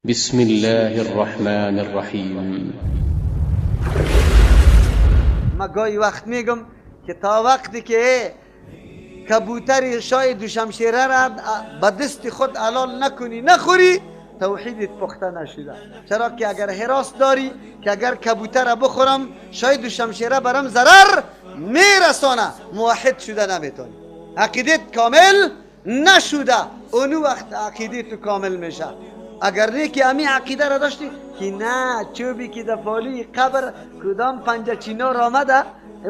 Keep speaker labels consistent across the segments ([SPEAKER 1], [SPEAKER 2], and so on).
[SPEAKER 1] بسم الله الرحمن الرحیم.
[SPEAKER 2] ما گاهی وقت میگم که تا وقتی که کبوتر شای دوشمشیره را به دست خود حلال نکنی نخوری، توحیدت پخته نشده. چرا که اگر حراس داری که اگر کبوتر را بخورم شای دوشمشیره برم ضرر میرسانه، موحد شده نمیتونی، عقیدت کامل نشده. اونو وقت عقیدت تو کامل میشه. اگر نه که امی عقیده را داشتی که نه چوبی که در پالوی قبر کدام پنجه چینار آمده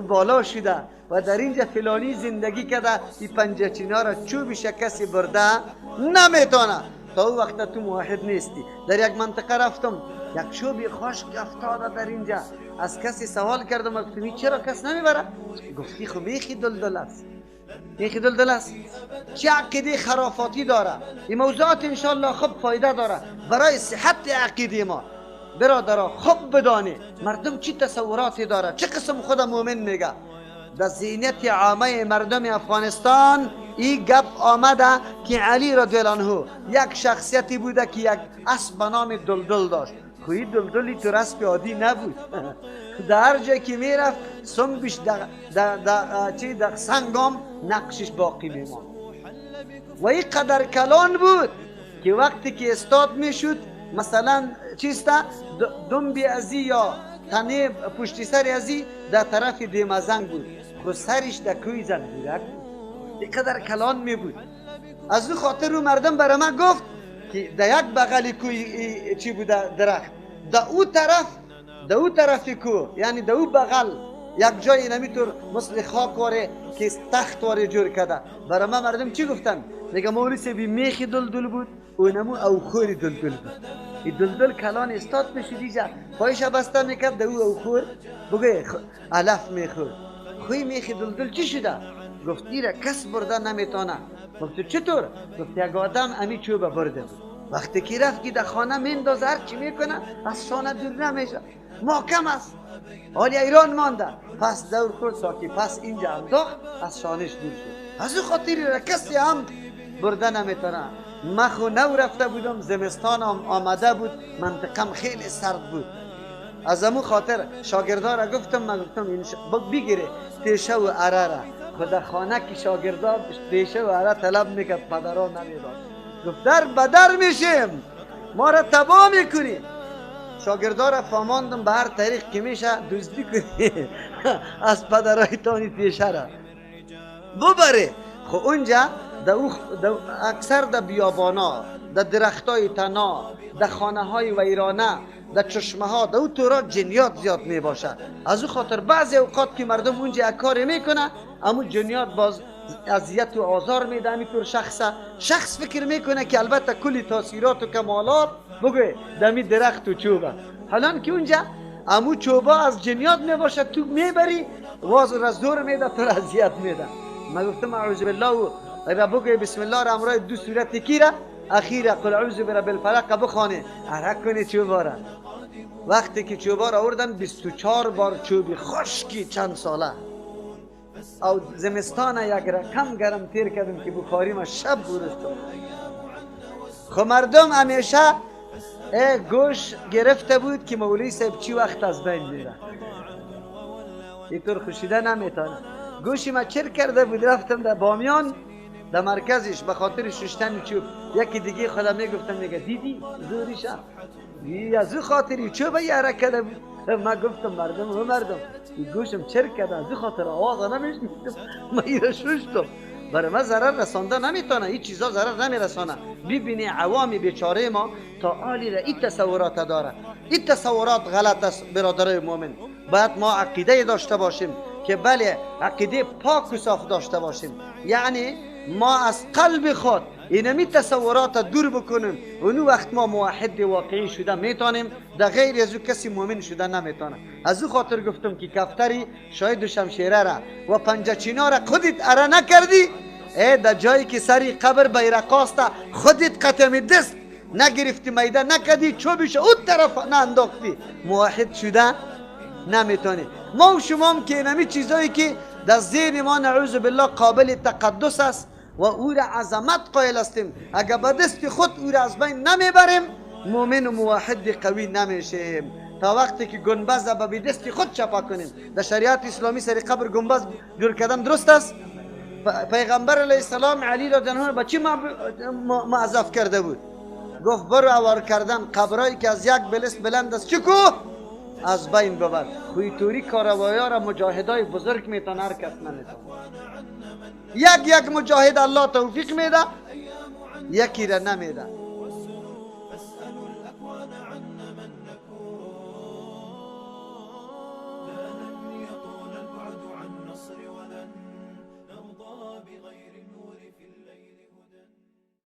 [SPEAKER 2] بالا شده و در اینجا فلانی زندگی کرده، این پنجه چینار را چوبش کسی برده نمیتونه، تا او وقت تو موحد نیستی. در یک منطقه رفتم، یک چوبی خشک افتاده در اینجا. از کسی سوال کردم، گفتم چرا کس نمیبره؟ گفتی خب میخی دلدل است، میخی دلدل است. چه عقیده خرافاتی داره این موضوعات. انشالله خوب فایده داره برای صحت عقیده ما. برادرها خوب بدانه مردم چی تصوراتی داره، چه قسم خود مؤمن میگه. در ذهنیت عامه مردم افغانستان این گپ آمده که علی رضی الله عنه یک شخصیتی بوده که یک اسب به نام دلدل داشت. خو این دلدلی تو اسب عادی نبود. در هر جای که میرفت سنگش در سنگام نقشش باقی میماند. و این قدر کلان بود که وقتی که استاد میشد، مثلا چیسته دنبی ازی یا تنه پشتی سر ازی در طرف دیمزنگ بود، خو سرش در کوی زنبورک بود. این قدر کلان می بود. از او خاطر او مردم برای من گفت که در یک بغل کوی چی بوده درخت، در او طرف، در او طرف کو، یعنی در او بغل یک جای نمیتور مثل خاک واره که تخت واره جور کرده. برای من مردم چی گفتن؟ میگه مولوی صاحب میخی دلدل بود و نمو اوخوری دلدل بود. این دلدل کلان استاد میشد اینجا پایش بسته میکرد در او اوخور بگه علف میخورد. خوی میخی دلدل چی شده؟ گفت ایره کس برده نمیتونه. گفت چطور؟ گفت یک آدم امی چوبه برده بود. وقتی که رفت که در خانه میندازه هر چی میکنه از شانه دور نمیشه، محکم است، حالی ایران مانده. پس دور خورد ساکی، پس اینجا انداخت از شانش دور شد. از او خاطری را کسی هم برده نمیتونه. من خو نو رفته بودم، زمستان هم آمده بود، منطقم خیلی سرد بود. از امو خاطر شاگردا را گفتم، من گفتم این بگیره تیشه و اره را. خدا خانه که شاگردا تیشه و اره طلب میکرد، پدرها نمیداد. گفت در بدر میشیم، ما را تباه میکنیم. شاگردا را فهماندم به هر طریق که میشه دزدی کنی از پدرای تانی تیشه را ببره. خب اونجا اکثر در بیابانا، در درختای تنا، در خانه های ویرانه، در چشمه ها، در او طورا جنیات زیاد می باشه. از او خاطر بعضی اوقات که مردم اونجا کار میکنه، امو جنیات باز اذیت و آزار میده. همینطور شخص فکر میکنه که البته کلی تاثیرات و کمالات بگه دمی درخت و چوبه، حالا که اونجا امو چوبه از جنیات میباشه، تو میبری واز را زور میده، تو را اذیت میده. من گفتم اعوذ بالله و بگه بسم الله را امرای دو سورت کیره اخیره قل اعوذ برب الفلق بخوانه عرق کنه چوبه را. وقتی که چوبه را آوردن 24 بار چوبی خشکی چند ساله او زمستان یک رقم گرم تیر کردم که بخاری ما شب برستم. خب مردم همیشه گوش گرفته بود که مولوی صاحب چی وقت از بین میره، اینطور خوشیده نمیتونه. گوشی ما چر کرده بود، رفتم در بامیان در مرکزش به خاطر ششتن چوب. یکی دیگه خدا میگفتم، میگه دیدی زوریش از او خاطری چوب یاره کرده بود. من گفتم مردم و مردم گوشم چر کرده، از او خاطر آواز نمیشنیدم، من ایره ششتم. برای من ضرر رسانده نمیتونه، این چیزا ضرر نمیرسانه. ببینی عوام بیچاره ما تا حالی را این تصورات داره. این تصورات غلط است برادرای مؤمن. باید ما عقیده داشته باشیم که بله عقیده پاک و صاف داشته باشیم، یعنی ما از قلب خود اینمی تصورات دور بکنیم. اونو وقت ما موحد واقعی شده میتونیم، در غیر از او کسی مؤمن شده نمیتونه. از او خاطر گفتم که کفتری شاید شمشیره را و پنجه چینا را خودت اره نکردی، ای در جایی که سری قبر بیرقاسته خودت قطم دست نگرفتی، میده نکردی، چوبش اون طرف نانداختی، موحد شده نمیتونی. ما و شما هم که اینمی چیزایی که در ذهن ما نعوذ بالله قابل تقدس است و او را عظمت قائل هستیم، اگر به دست خود او را از بین نمیبریم مؤمن و موحد قوی نمیشیم تا وقتی که گنبز به دست خود چپا کنیم. در شریعت اسلامی سر قبر گنبز جور کردن درست است؟ پیغمبر علیه السلام علی را جنها به چی معذف کرده بود؟ گفت برو اوار کردن قبرایی که از یک بلست بلند است چی کو؟ از بین ببر. خوی توری کاروایا را مجاهدای بزرگ میتون، هر کس نمیتون. یک یک مجاهد الله توفیق میده، یکی را نمیده.